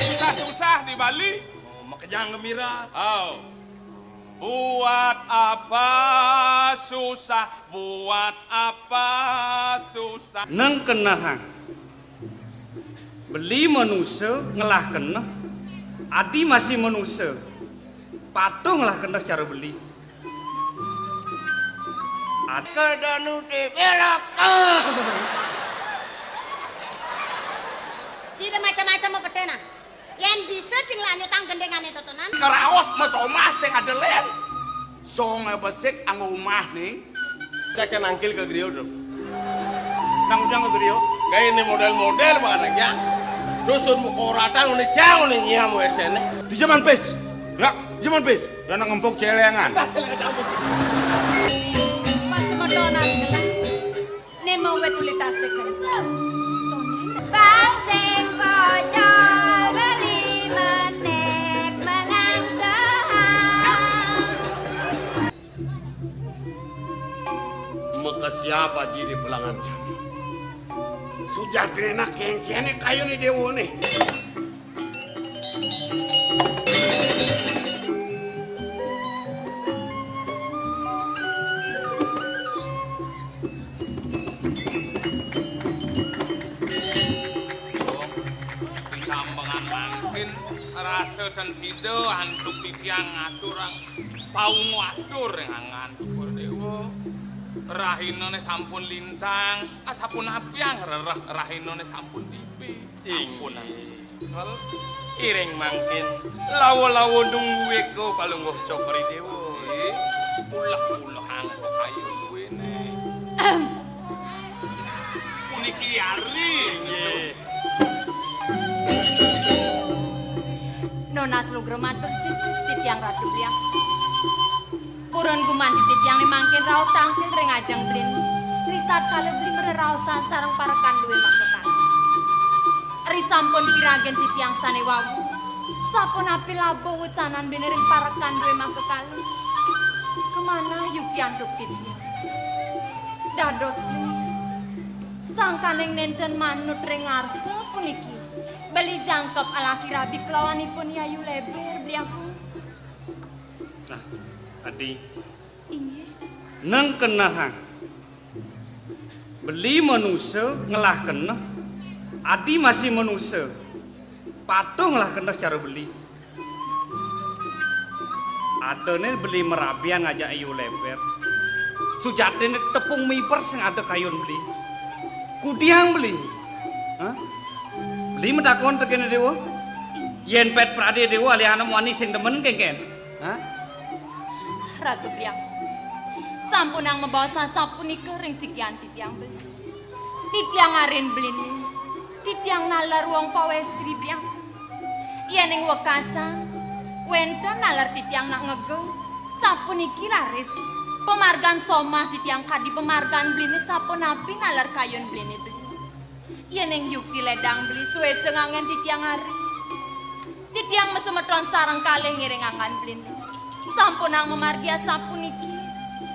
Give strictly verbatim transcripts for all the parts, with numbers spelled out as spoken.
Susah-susah di Bali. Oh, makejang gembira. Oh. Buat apa susah, buat apa susah. Neng kenehang. Beli manusa ngelah keneh. Adi masih manusa. Patuh ngelah keneh cara beli. Ad- Kedanu di belakang. Sida macam-macam apa tena? Yen bisa cing lanjutang gendengane totonan. Karaos masomah sing ada len. Songe besik anggo umah ning. Kaca nangkil ke griya, Dok. Nang ujang ke griya. Kayak ini model-model banget ya. Dusun muka rata ini jauh nih nyiam wesene. Di zaman pis. Ya, di zaman pis. Ya nang empuk celengan. Pas semeton ati gelah. Nemo wit uli tasik kenceng. Bang sing pocol beli menek menang sehang. Maka siapa ji di pelangan jani? Sujatine kengkene kayune dewane. Ditambengan mangkin rasa ten sida antuk titiang ngaturang paungu atur ring angan Syukur Dewa. Rahinane sampun lintang, asapunapiang rereh rahinane sampun tibi. Sampun. Inggih. Kal. Iring mangkin lawa-lawa nunggu eka palungguh Cokor I Dewa. Nggih. Ulah-ulah anggo kayu duwene. Ahem. Puniki ari. Nggih. Nunas lugra matur sisip titiang Ratu Biang. Purun gumanti titiang ne mangkin rauh tangkil ring ajeng beli. Ritatkala beli mreraosan sareng parekan duwe makakali. Ri sampun piragen titiang sane wau. Sapunapi laba wecanan beli ring parekan duwe makakali. Kamanah yukti antuk titiang. Dados beli. Sangkaning nenten manut ring ngarsa puniki. Beli jangkep alaki rabi kelawanipun Yayu Leber beli aku. Nah, Adi. Inggih. Neng kenehang. Beli manusa ngelah keneh. Adi masih manusa. Patuh ngelah keneh cara beli. Adane beli marabian ngajak Yayu Leber. Sujatine tepung miber sing ada kayun beli. Kudiang beli. Hah? Beli matakon tekene Dewa. Yen pet prade Dewa alihana muani sing demen kengken. Hah? Ratu Biang. Sampunang mabaosan sapunika ring sikian titiang beli. Titiang arin beli ni. Titiang naler wong pawestri beli aku. Yening wekasan, wenten naler titiang nak ngegel. Sapuniki raris. Pamargan somah titiang kadi pamargan beli ni sapunapi naler kayun beli ni beli. Yening yukti ledang beli sueca ngangen titiang ari. Titiang masemeton sareng kalih ngiring angan beli ni. Sampunang mamargi asapuniki.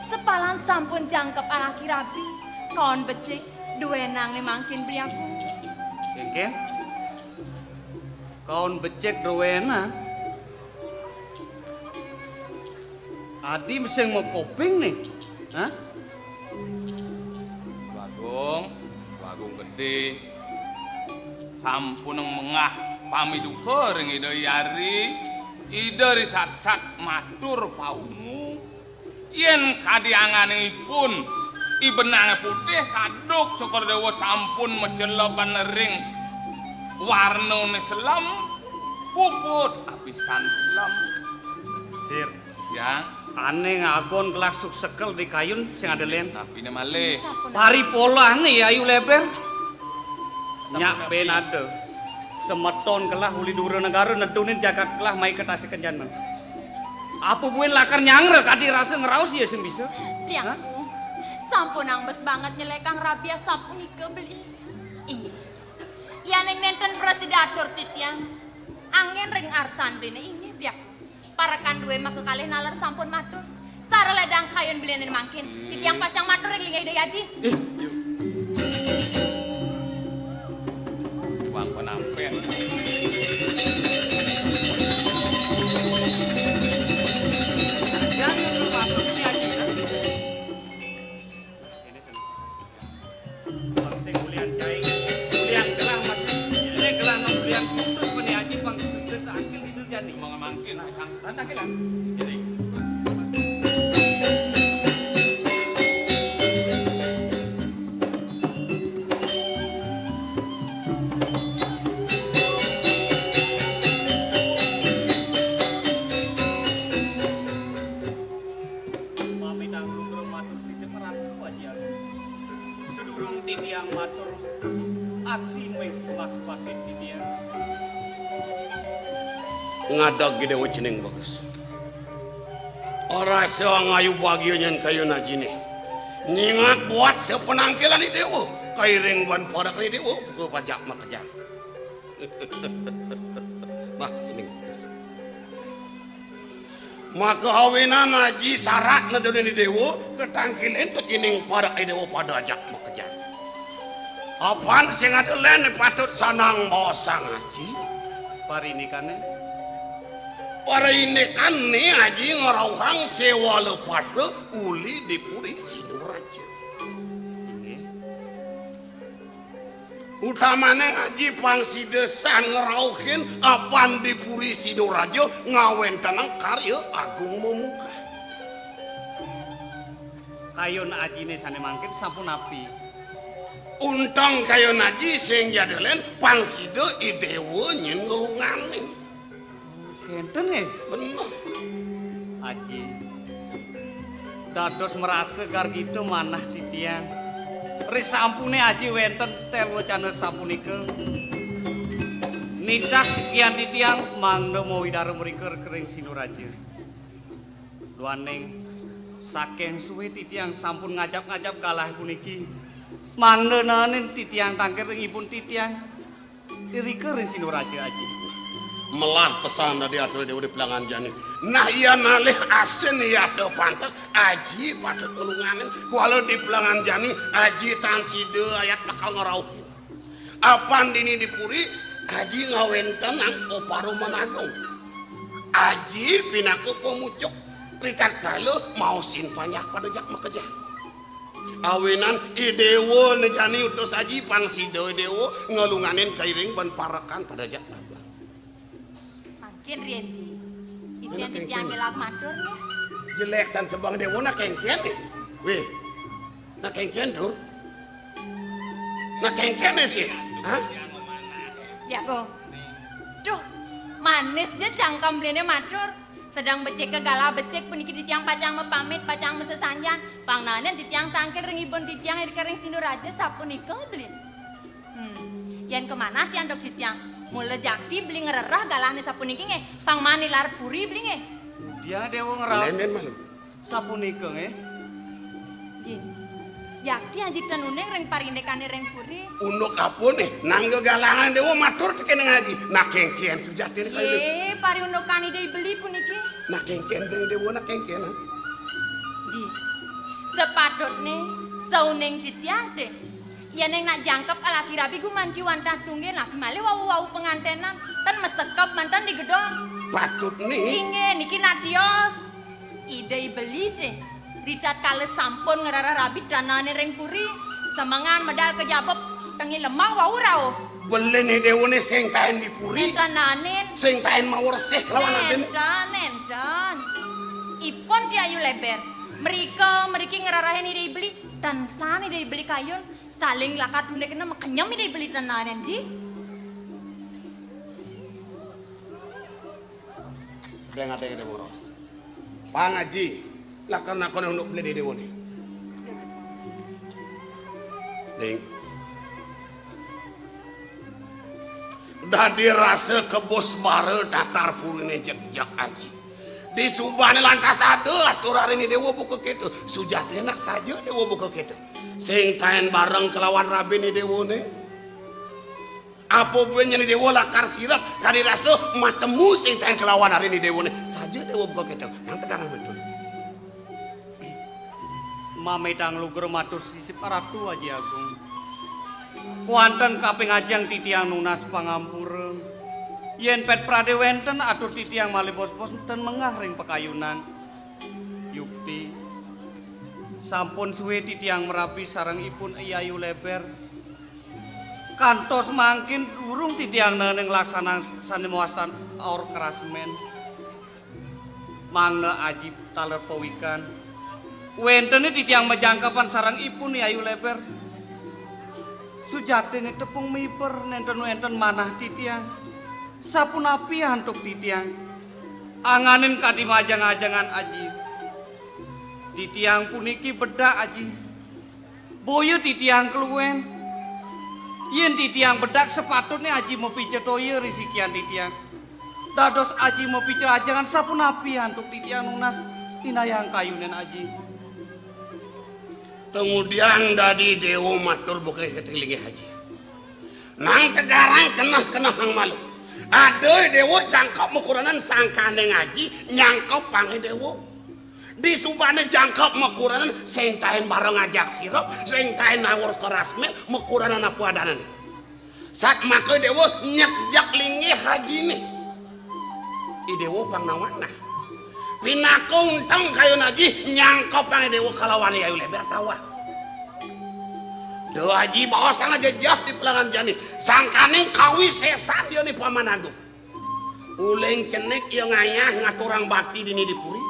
Sepalan sampun jangkep alaki rabi. Kaon becik, duwenang ne mangkin beli aku. Kengken? Kaon becik duwenang? Adi sing makoping ne? Hah? Bagong, Bagong Gede. Sampunang mengah pamiduka ring Ida Hyang Ari. Ida risatsat matur paungu. Yen kadi anganipun I Benang Putih kaduk Cokor Dewa sampun maceleban ring warnane selem, puput apisan selem. Sir. Ya. Ane ngagon gelah suksekel di kayun sing ada len. Napine malih? Paripolane Yayu Leber. Nyak ben ada. Semeton gelah uli dura negara nedunin jagat gelah mai ke Tasik Kencana. Apa buin lakar nyangre kadi rasa ngraos ya sing bisa? Hah? Liangku, sampunang bes banget nyelekang rabi asapunika beli. Inggih. Yaning nenten prasida atur titiang. Anggen ring arsan beli ne inggih liangku. Parekan duwe maka kalih naler sampun matur. Sara ledang kayun beli ne mangkin. Titiang pacang matur ring linggih Ida Aji. Eh, yuk. Ulian cai, ulian gelah mati. Ini gelah nom ulian putus meni aji pang putus angkil tidur jani. Mangkin, tangkilan. Jadi. Pamit angklung matur sisip ratu aji agung. Sedurung titiang matur aksi meh semas paket titiang. Ngadeg Ida Dewa cening bagus. Rasa ngayu bagia nyen kayun ajiné. Nyingat buat sapanangkilan Ida Dewa. Kairing ban parekan Ida Dewa, buka pajak makejang. Bah, cening bagus. Maka awinan aji sarat nedunin Ida Dewa, katangkilin tekining parekan Ida Dewa pada ajak makejang. Apan sing ada lén patut sanang maosang aji. Parindikané? Parindikané aji ngrauhang séwala patra uli di Puri Sinduraja. Inggih. Utamané aji pang sida san ngrauhin apan di Puri Sinduraja ngawéntenang karya agung memungkah. Kayun ajiné sané mangkin sampun napi? Unteng kayun aji sing jada lén pang sida I Déwa nyen nglunganin. Kénten nggih? Bener. Aji. Dados marasa gargita manah titiang. Risampuné aji wénten téla wacana sapunika. Nitah sikian titiang mangda mawidara mrika ring Sinduraja. Duaning saking sué titiang sampun ngajap-ngajap galah puniki. Mangda naenin titiang tangkil ring ibun titiang. Irika ring Sinduraja aji. Melah pesan dadi atur Déwa di pelangan jani. Nah, yan alih asin yata pantes, aji patut nglunganin. Kuala di pelangan jani, aji tan sida ayat bakal ngrauhin. Apan dini di puri, aji ngawéntenang paparuman agung. Aji pinaka pamucuk, ritatkala maosin panjak pada jak makejang. Awinan I Déwa né jani utus aji pang sida I Déwa nglunganin kairing ban parekan pada jak nabang. Mangkin riin ji. Icén titiang ngelah matur nggih. Jelék san sebeng Déwa nak kénkén né. Wéh. Nak kénkén, Dur. Nak kénkén né sih. Hah? Ya, Kong. Duh, manis ja cangkem beliné matur. Sedeng becik ka galah becik puniki titiang pacang mapamit, pacang masesanjan. Pang naenin titiang tangkil ring ibun titiang irika ring Sinduraja sapunika beli. Hmm, yén kamanah tiang duk titiang. Mula jakti beli ngrereh galahné sapuniki nggih. Pang maan nilar puri beli nggih. Dia Déwa ngraos. Nenen malu. Sapunika nggih. Ji. Jakti aji ten uning ring parindikané ring puri. Unduk apa né? Nangga galangan Déwa matur tekéning aji. Nak kénkén sujatiné kaya. Yé, pariundukan Ida I Beli puniki. Nak kénkén ring Déwa nak kénkén. Ji. Sepatutné sauning titiang té. Yéning nak jangkep alaki rabi gumanti wantah tunggil napi malih wau-wau pangantenan, ten masekep manten di gedong. Patutné. Inggih, niki nak tios. Ida I Beli té. Ritatkala sampun ngrereh rabi tan naenin ring puri, semengan medal kajaba tengih lemah wau rauh. Beliné Déwané sing taén di puri. Ten naenin. Sing taén mawa resih kelawan atin. Énten, énten. Ipun Ki Ayu Léber. Mrika, mriki ngrerehin Ida I Beli. Tan san Ida I Beli kayun. Saling lakar tunduk kena makenyem Ida I Beli tan naenin ji. Deng, deng, deng, boros. Pang Aji, lakar nakon unduk beli Déwané. Ding. Dadi rasa kebus bara tatar puriné jeg-jeg Aji. Di subané lantas ada atur arin Déwa buka kéto. Sujatiné nak saja Déwa buka kéto. Sing taén bareng kelawan rabin Déwané. Apa buin nyén Déwa lakar sirep, kadi rasa matemu sing taén kelawan arin Déwané. Saja Déwa buka kéto. Nang tegarang betul. Mamitang lugra matur sisip Ratu Aji Agung. Kuanten kaping ajeng titiang nunas pangampura. Yén pét pradé wénten atur titiang malih bos-bos ten menggah ring pakayunan. Yukti. Sampun sué titiang marabi sareng ipun Yayu Léber. Kantos mangkin durung titiang nenening laksanan sane mawastan aur kerasmen. Mangda aji taler pawikan. Wentene titiang majangkepan sareng ipun Yayu Leber. Sujatine tepung miber nenten wenten manah titiang. Sapunapi antuk titiang? Anganin kadi majeng-ajengan aji. Titiang puniki bedak aji. Boya titiang keluen. Yen titiang bedak, sepatutne aji mapica toya risikian titiang. Dados aji mapica ajengan, sapunapi antuk titiang nunas? Inayang kayunen aji. Kemudian dadi dewa matur buka ketilinge aji. Nang tegarang keneh-keneh ang malu. Ada dewa jangkep makuranan sangkaning aji nyangkep pange dewa. Di subane jangkep makuranan sing taen bareng ajak sirep, sing taen nawur kerasmen makuranan apa adanan. Satmaka dewa nyekjak linggih ajine. I dewa pang nawan nah. Pinaka unteng kayun aji nyangkep pange dewa kalawan Yayu Leber tawah. Duh aji baosang aja jah di pelangan jani. Sangkaning kawisesan yone Paman Agung. Uling cenik ya ngayah ngaturang bakti dini di puri.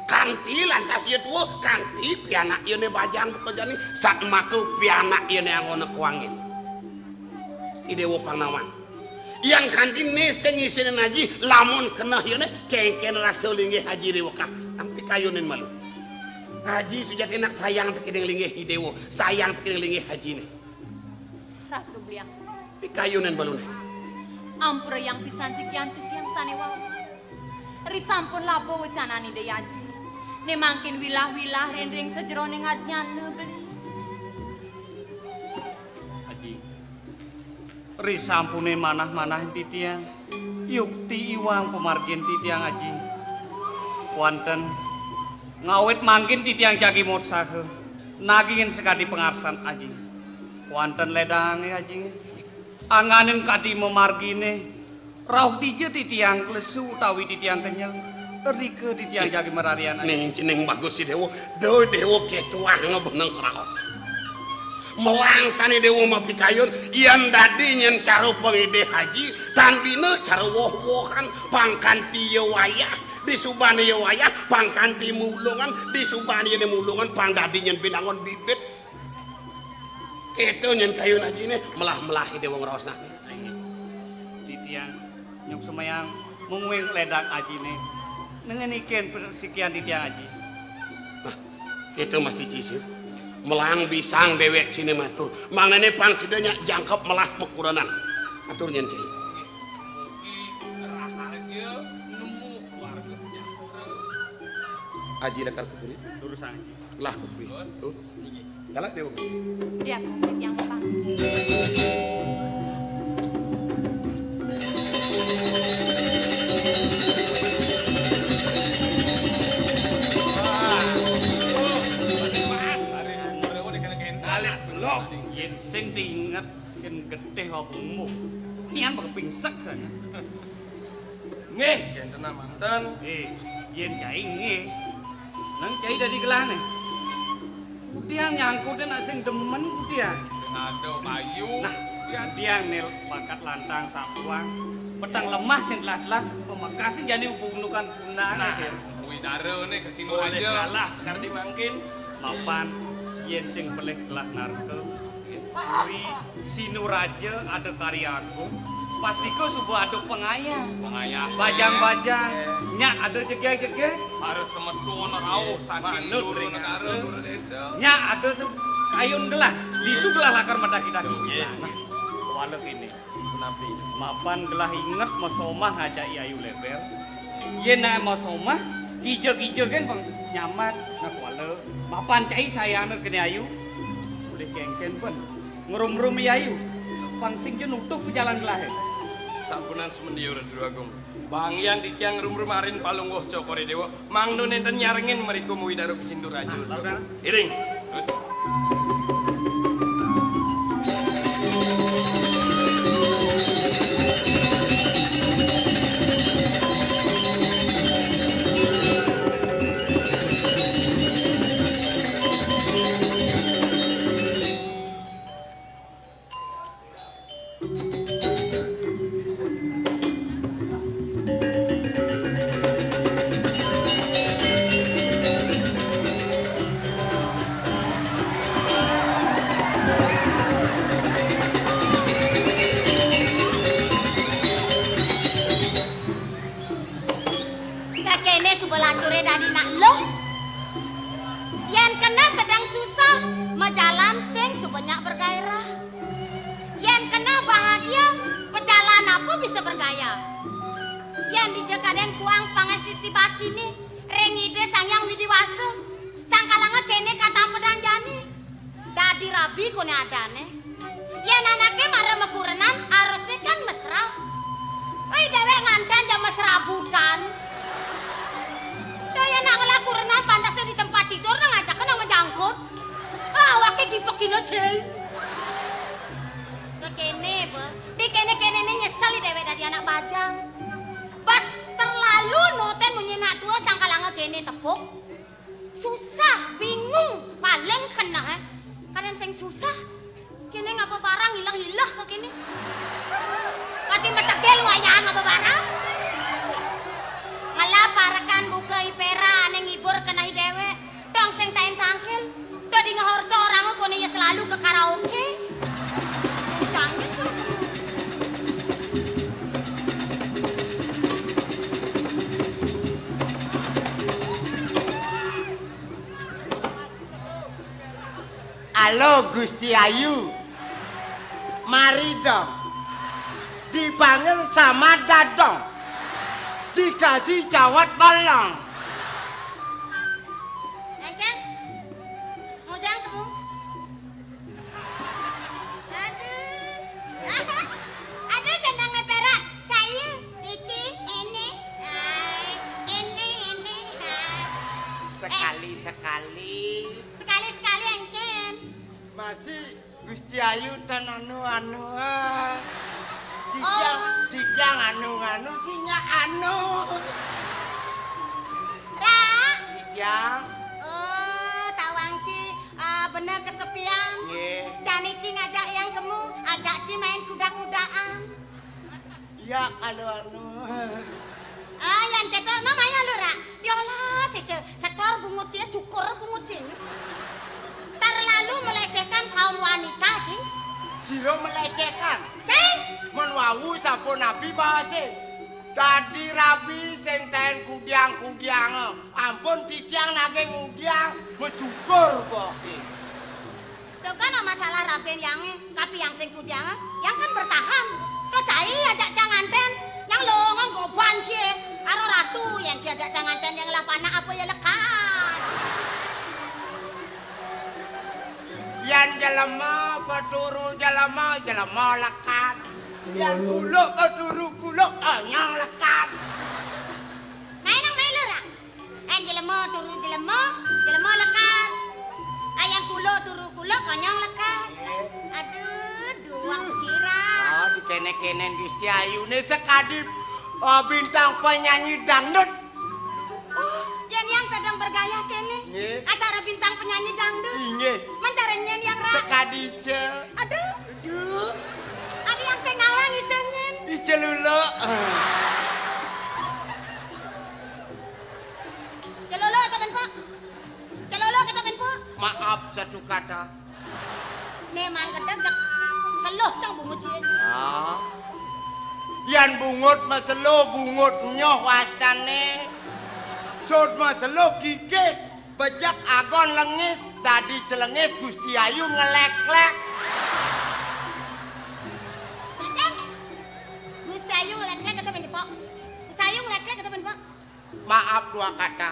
Kanti lantas ya tua, kanti pianak ya ne bajang buka jani, satmaka pianak ya ne anggona kuangin. I dewa pang nawan. Yang kanti ne sing isinin aji, lamun keneh ya ne, kengken rasa linggih aji rewekah. Nang pikayunin malu. Aji sujati nak sayang tekening linggih i dewa, sayang tekening linggih aji ne. Ratu Beliang. Pikayunan balune. Ampura yang pisan sikian titiang sane wau. Ri sampun laba wecanane Ida Aji. Ne mangkin wilah-wilah ring-ring sajeroning ajnyana beli. Aji. Ri sampune manah-manah titiang. Yukti iwang pamargin titiang aji. Wanten ngawit mangkin titiang jagi motsaha. Nagingin sakadi pangarsan aji. Wanten ledange aji. Anganin kadi mamargine. Rauh dija titiang klesu utawi titiang kenyel. Rika titiang jagi mararian aji. Ning cening bagus si dewa. Duh dewa ketuah ngebeneng raos. Melangsane dewa mapikayun, yan dadi nyen cara pangidih haji, tan bina cara woh-wohan, pangkanti ya wayah, disubane ya wayah, pangkanti mulungan, disubane ya mulungan, pang dadi nyen pinangon bibit. Keto nyen kayun ajine, melah-melah dewa ngraos nah. Titiang nyuk semayang mungwing ledak ajine. Nengeniken sikian titiang aji. Nah, kita masih cisir. Melang bisang dewek cine matur. Mangnene pang sida nyak jangkep melah mekuranan. Atur nyen cai. Mugi raharja nemu keluarga sejahtera. Aji lekar kupuri. Durusang. Lah kupuri. Tuh. Galak dewa. Dia yang depan. Ngalih belok. Yen sing diinget yen getih apa umuh. Nian bakal pingsek sana. Nggih, enten manten. Nggih, yen cai nggih. Nang cai dadi gelahne. Kudian nyangkute nak sing demen kudian. Sing ada payu. Nah, kudian nil bakat lantang sapuang. Petang lemah sing telah-telah pemekas sing jani ubunukan punane. Nah, sir. Kuwi darane kesini aja. Kalah sekar dimangkin. Mapan yen sing pelih gelah narka. Kuwi Sinuraja ada Karya Agung, pastika suba ada pengayah. Pengayah. Bajang-bajang, nyak ada jegeg-jegeg. Para semeton rauh saking manut dura ring negara, asa. Dura desa. Nyak ada se-, kayun gelah, ditu gelah lakar madaki-daki. Nggih. Nah, kuala kene. Punapi? Mapan gelah inget masomah ngajak i Ayu Leber. Yen nak masomah, kija-kija kan pang nyaman, nak kuala. Mapan cai sayana kene ayu. Boleh kengken pun. Ngrum-ngrum i ayu. Pang sing ja nutup ke jalan gelahe. Sampunan semendiur, Ratu Agung. Banggian titiang ngrum-ngrum arin palungguh cokore dewa. Mangda nenten nyarengin mriku muwi daruk sindur aja. Nah, Ratu Agung. Iring. Terus. Kakéné suba lacuré dadi nak luh. Yén keneh sedeng susah, majalan sing suba nyak bergairah. Yén keneh bahagia, pajalan apa bisa bergaya. Yén dija kadén kuang pangastiti baktiné ring Ida Sang Hyang Widhi Wasa, sangkalanga kéné katampedang jani. Dadi rabi koné adané. Yén anaké mara makurenan, harusné kan mesra. Wéh, déwék nganten ja mesra butan. Tuh yén nak ngelah kurenan, pantasné di tempat tidur, nang ajaka nang majangkut. Ah, awaké dipekina sing. Kéné, Bé. Di kéné-kénéné nyesel déwék dadi anak bajang. Bas terlalu notén munyin nak tua sangkalanga kéné tepuk. Susah, bingung, paling keneh, eh. Kadén sing susah. Kéné ngaba barang ileh-ileh ka kéné. Pati metegel wayah ngaba barang. Ngelah parekan buka ipéra ané ngibur keneh déwék. Dong sing tain tangkil. Dadi ngehorta oranga koné ya selalu ke karaoke. Canggih. Halo, Gusti Ayu. Mari dong. Dipanggil sama dadong. Dikasih cawat balong. Engkén, ngujang temu. Aduh. Aduh, jenengan perak. Saya, iki, ini. Hai, ini, ini. Hai. Sekali-sekali. Sekali-sekali, engkén. Masih Gusti Ayu tan anu-anu, ah. Dijang, Oh. Dijang anu-anu, sinya anu. Ra. Dijang. Oh, tawang Ci, ah, bener kesepian. Nggih. Jani Ci ngajak yang kemu, ajak Ci main kuda-kudaan. Iya, kalau anu. Ah, yan kéto, no maya lu, Ra. Diolah sih, Cé. Setor bungut sih, cukur bungut sih. Terlalu melecehkan kaum wanita, Ci. Sira melecehkan. Cé. Mun wau sampun nabi bahase. Dadi rabi sing ten kudiang-kudiang. Ampun titiang naging ngudiang, mecukur boke. Tuh kan masalah raben yange, tapi yang sing kudiang, yang kan bertahan. Tuh cai ajak janganten, yang lo nganggo banci, aro ratu yang ci ajak janganten yang lah panak apa ya lekat. Yan jelema peturu jelema, jelema lekat. Yan kuluk peturu kuluk, anyang lekat. Main nang main lho, Ra. Yan jelema turu jelema, jelema lekat. Ayan kuluk turu kuluk, konyong lekat. Aduh, duwak cira. Oh, dikene-kenen Gusti Ayune sekadi, oh, bintang penyanyi dangdut. Oh, yen yang sedang bergaya kene. Nggih. Acara bintang penyanyi dangdut. Inggih. Mencari nyen yang Ra. Sekadi Ice. Aduh. Aduh. Ada yang sing nawang Ice nyen. Ice luluk. Celolo kita ben, Pak. Celolo kita ben, Pak. Maaf satu kata. Ne man gedeg jek seluh cang bungut cie. Ah. Yan bungut maseluh, bungut nyoh wastane. Sud maseluh gigit, bejek agon lengis, dadi celengis Gusti Ayu ngelek-lek. Ngeten? Gusti Ayu ngelek-lek kita ben, Pak. Gusti Ayu ngelek-lek kita ben, Pak. Maaf dua kata.